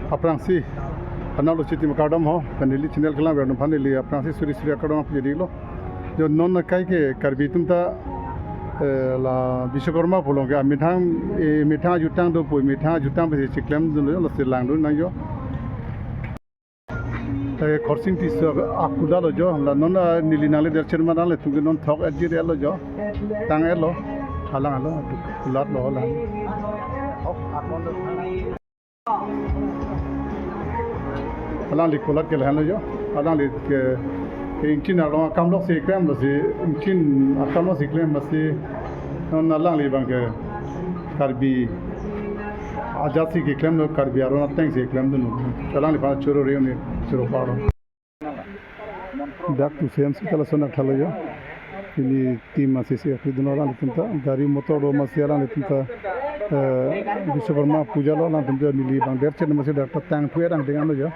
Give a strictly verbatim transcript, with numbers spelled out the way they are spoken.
Aphrangsi, analo chitim kardom ho, pen neli channel kelang ber num aphan neli aphrangsi suri suri kardom pajirlo. Jo non akai ke Karbi atum ta, eh, la Bishwakarma pu along ke amethang, eh, methang ajutang do pu, methang ajutang besi chiklemdunlo, lasi langdun nangjo. Eh, Khorsing Tisso akudalo jo, la non, ah, neli nangle derchen ma nanglitum ke non thok ajir-etlo jo. Tang-etlo, alang alo, kulatlo lang. Alangli kulat ke lahenlo jo. Alangli ke, ke ingchin arong akam loksi keklem, lasi ingchin akam loksi keklem, lasi non alangli abang ke Karbi ajatsi keklemlo, Karbi aron atengsi keklemdunlo. Alangliphan choro reuni, choro paro. Dak tu C M C ta lason akthalo jo. Pini team amatsi si akridunlo alanglitum ta. Gari motor do amatsi alanglitum ta, eh, Bishwakarma puja lo, alanglitum ta neli abang derchen amatsi dak ta tang phu erang dengan lo jo.